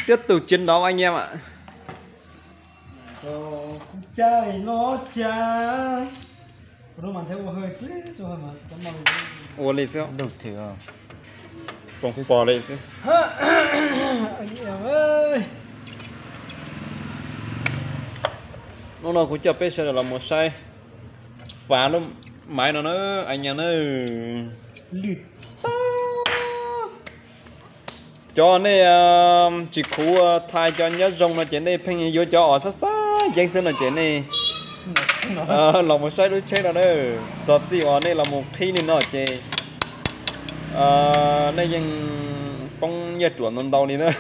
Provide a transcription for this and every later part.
Tiếp tục chiến đấu anh em ạ. Ua li xwb. Hnub no kuv coj peb sawv daws los mus saib fav lub maiv no na, anh em na. Cov nej tsis khuv thais cov nyob zoo no ces nej pheej yuav cov uas xab xab yeeb xwb no ces nej los mus saib lub tsheb no na. Txog txij uas nej los mus qhib li no ces nej yeej poob nyiaj ruam ntau ntau li na.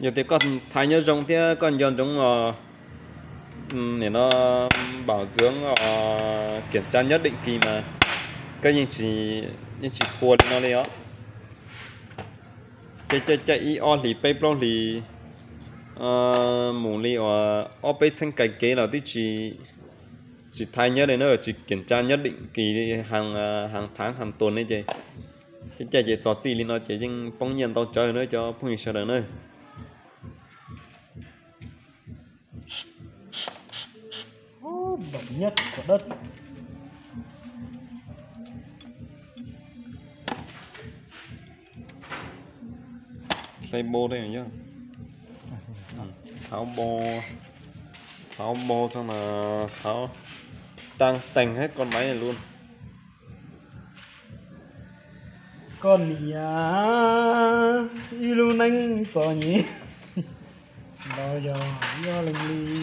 Yog tias koj thaiv nyob zoo thiab koj nco ntsoov os, nim no bảo dưỡng kiểm tra nhất định kỳ mas koj yeej tsis pua li no li os. Ces caij ib ob hlis peb plaub hlis mus li uas ob peb txheeb kais kev los twb tsis thaiv nyob li na, tsis kiểm tra nhất định kỳ hàng tháng hàng tuần ne ces caij caij ces txog txij li no ces yeej poob nyiaj ntau tsawv na cov phooj ywg sawv daws na. Hlais npo, tháo npo, tháo npo xong là tháo, tăng tành hết con máy này luôn. Koj niam, ib lub neej txom nyem los yog yog leej li.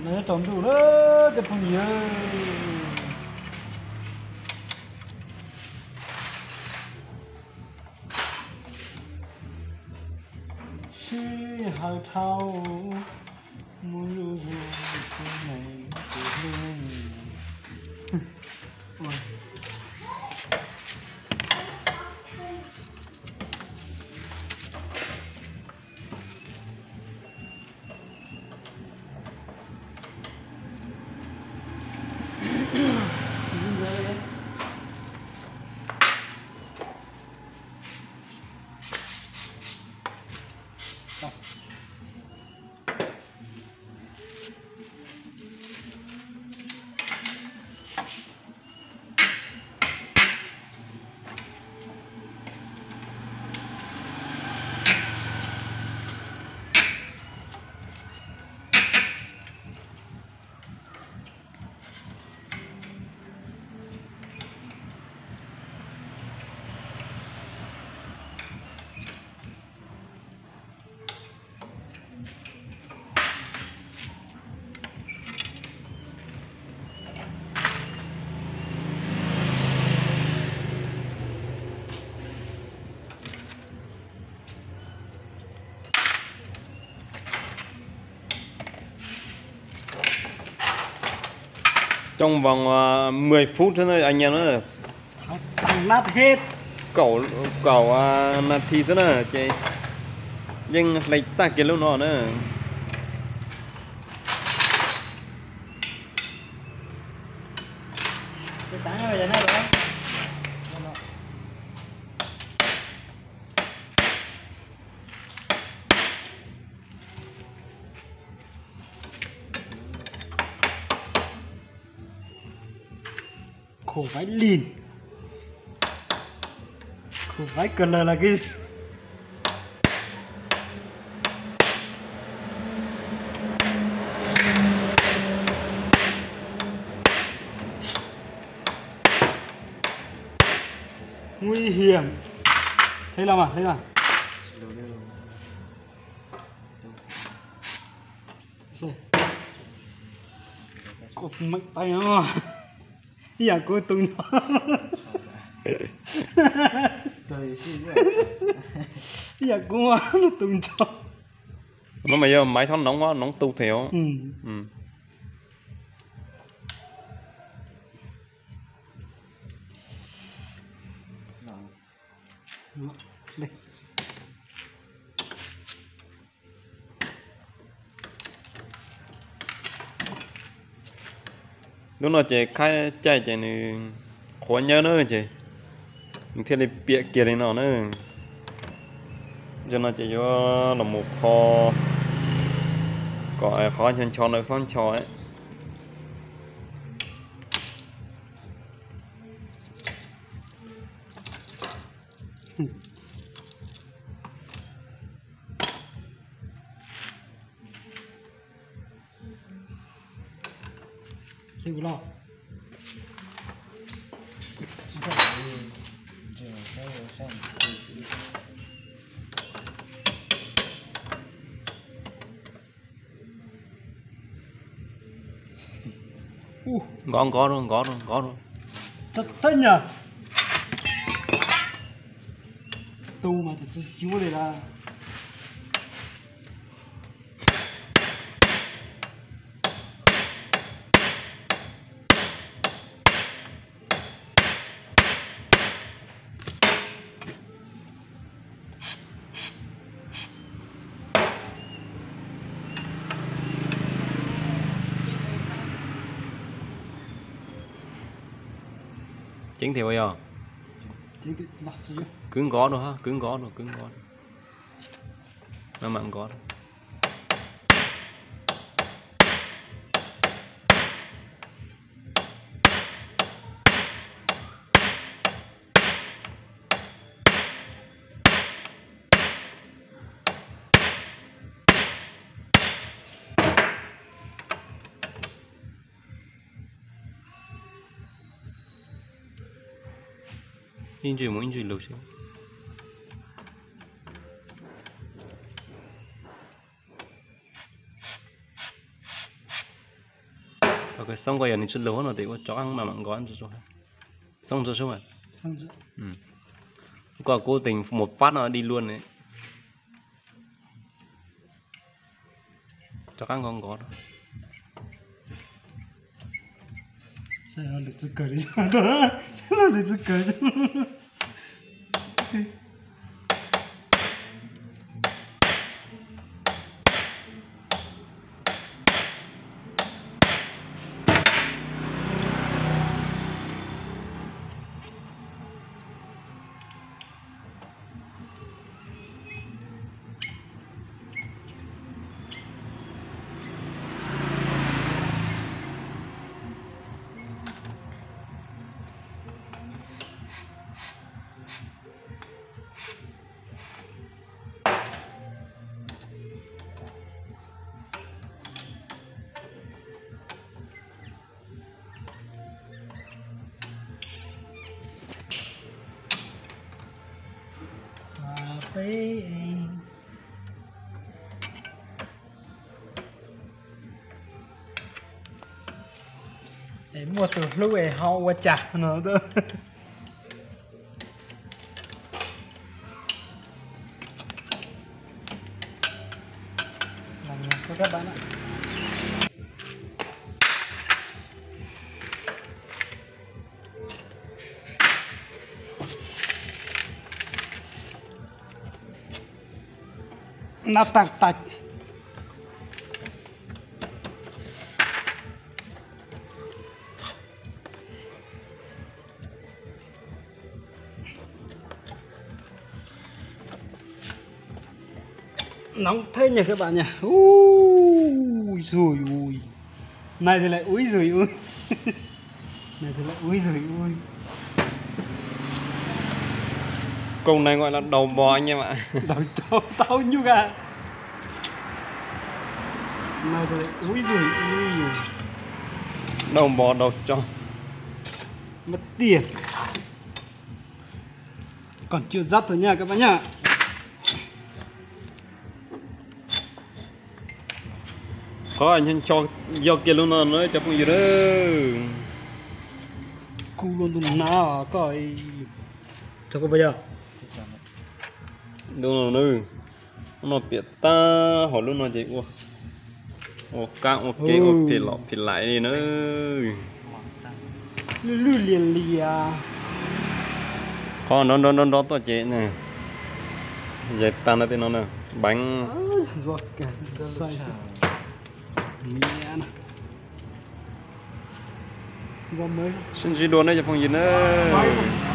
Nyob tsaus ntuj lawm tej phooj ywg. Sij hawm dhau mus zuj zus tus neeg tus hlub. Trong vòng mười phút nữa anh em nữa. Kaum, kaum nas this xwb na ces yeej hlais tag kiag lub no na. Khổ vãi lìn. Khổ vãi cờ lờ là cái gì? Nguy hiểm. Thấy không ạ? Thấy không ạ? Cột mạnh tay nó. Ib yam kuv tus nco. Ib yam kuv tus nco. No mas yog maiv thob noov, noov tu them os. Lub no ces khaib caij ces nws qhuav nyawb na ces nws thiaj li piam kiag li no na. Yog no ces yuav los mus kho kom qhov ncho ncho ntawd xob ncho. Nkov nkov rau, nkov rau, nkov rau. Thab nyaj. Tu mas tsis xyuab li lawm. Ceev tiag ua yog. Kwv nkov rau, kwv nkov rau, kwv nkov. Maj mam nkov. Ib ntsis mus ib ntsis lug xwb. Thaum kawg xoob ko yog nws tsis lug no ces ua rov qab mam mam nkov ntxiv. Xoob ntxiv xwb mas. Koj kuv teem mus fab no di luaj ne. Rov qab nkov nkov. Es muaj tus hlub es ho ua cas no. Nab tag tag. Nóng thế nhỉ các bạn nhỉ? Ui dùi ui. Này thì lại úi dùi ui. Này thì lại úi dùi ui. Câu này gọi là đầu bò anh em ạ. Đầu trâu táo nhức à. Này thì lại úi dùi ui. Đầu bò đầu trâu. Mất tiền. Còn chưa dắt thôi nha các bạn nhá. Qhov ncho yog kiag lub no na cov phooj ywg. Kuv lub ntuj na koj, rau koj puas yog? Lub no, lub no piam tag, hos lub no ces ua, ua kab ua ke ua phem los phem laim li na. Lwj lwj lias lias. Qhov nrov nrov nrov nrov tuaj ces ne, yais tag no tej no na, peev. Sib ntsib dua nawb cov phooj ywg nawb.